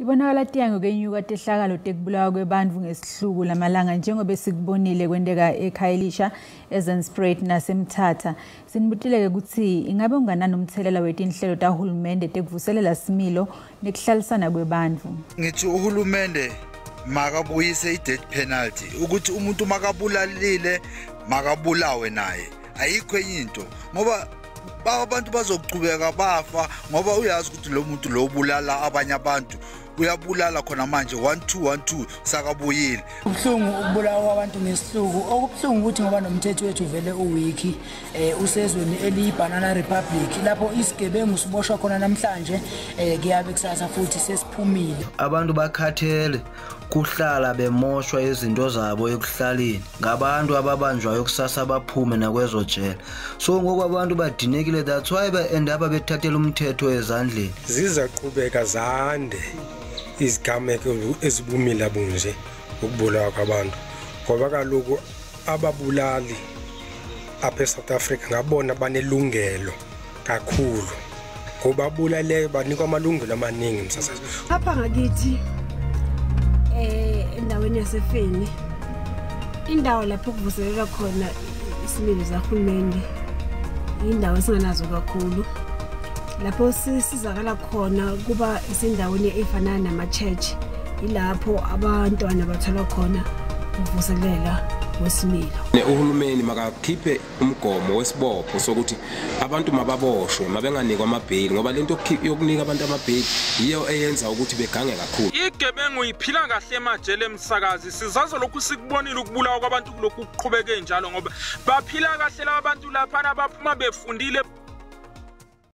Tibonakala tiya ngokwenyuka tehlakalo tekubulawa kwebantfu ngesihluku lamalanga njengoba sikubonile kwenteka eKhayelitsha, eZandspruit naseMthatha. Sinibutile-ke kutsi ingabe unganani umthelela wetinhlelo tahulumende tekuvuselela similo nekuhlalisana kwebantfu. Ngithi uhulumende makabuyise i-death penalty, ukuthi umuntu makabulalile makabulawe naye, ayikho enye into, ngoba abantu bazokuchubeka bafa, ngoba uyazi ukuthi lo muntu lo ubulala abanye abantu, uyabulala khona manje 1 2 1 2 sakabuyile. Kubuhlungu ukubulawa kwabantu ngesihluku. Okubuhlungu ukuthi ngoba nomthetho wethu vele uwiki, usezweni eliyi-Banana Republic, lapho isigebengu siboshwa khona namhlanje, kuyabe kusasa futhi sesiphumile. Abantu bakhathele kuhlala bemoshwa izinto zabo ekuhlaleni ngabantu ababanjwayo kusasa baphume nakwezojele. So ngoku abantu badinekile, that's why ba-end up bethathela umthetho ezandleni. Zizaqhubeka zande izigameko ezibumila bunje ukubulawa kwabantu, ngoba kaloku ababulali apha eSouth Africa ngabona banelungelo kakhulu, ngoba abulaleyo banikwa amalungelo amaningi msasazi. Apha ngakithi endaweni yaseFeni, indawo lapho kuvuselelwa khona isimilo zahulumende, indawo esinganazo kakhulu lapho sisizakala khona kuba isendaweni efana nama-church, ilapho abantwana bathola khona ukuvuselela kwesimilo. Uhulumeni makakhiphe umgomo wesibopho sokuthi abantu mababoshwe, mabenganikwa amabheyili, ngoba lento yokunika abantu amabheyili yiyo eyenza ukuthi begange kakhulu. Igebengu iphila kahle emajele emsakazi. Sizazo lokhu sikubonile ukubulawa kwabantu kulokhu kuqhubeke njalo, ngoba baphila kahle laba bantu laphana, baphuma befundile.